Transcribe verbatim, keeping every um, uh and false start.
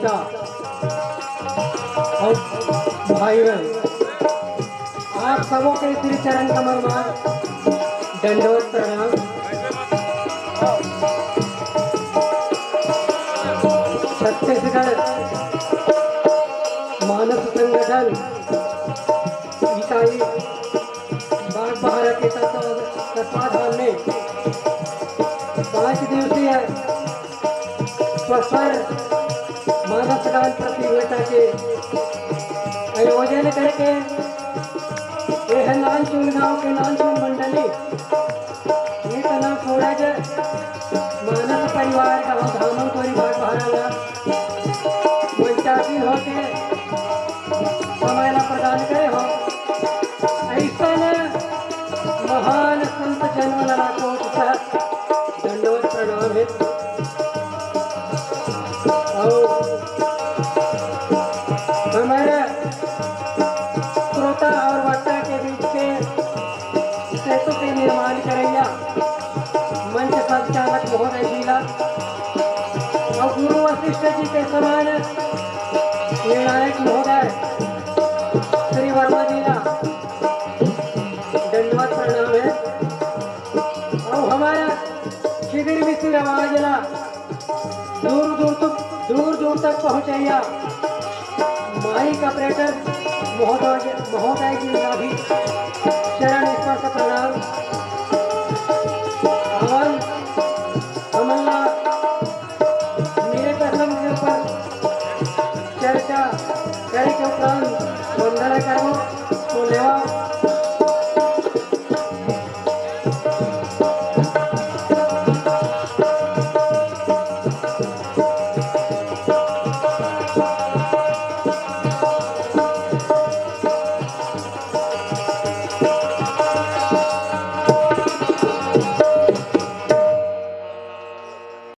अउ भाई बहन, आप सबो के श्री चरण कमल म दंडवत प्रणाम। छत्तीसगढ़ मानस संगठन इकाई बागबाहरा के तत्व-, तत्वाधान में पाँच दिवसीय स्वर मानस गान प्रतियोगिता के आयोजन करके यह नानचुन गांव के नानचुन मंडली ये तना सूरज मानस परिवार का धामन कोरी बागबाहरा ला मंचासीन होके समय ला प्रदान करे हो। ऐसा महान संत जन्म ला कोट सा दंडवत प्रणाम हे। अउ हमर श्रोता अउ वक्ता के बीच के सेतु के निर्माण करइया मंच संचालक महोदय जी ला अउ गुरु वशिष्ठ जी के समान निर्णायक महोदय श्री वर्मा जी ला दंडवत प्रणाम हे। अउ हमर शिविर मिसिर आवाज ला दूर दूर तक, दूर दूर तक पहुंचइया माइक ऑपरेटर महोदय, महोदय जी ला भी चरण स्पर्श प्रणाम। अउ हमन ला मेरे प्रसंग के ऊपर चर्चा करे के उपरांत वंदना करबो। तो लेवा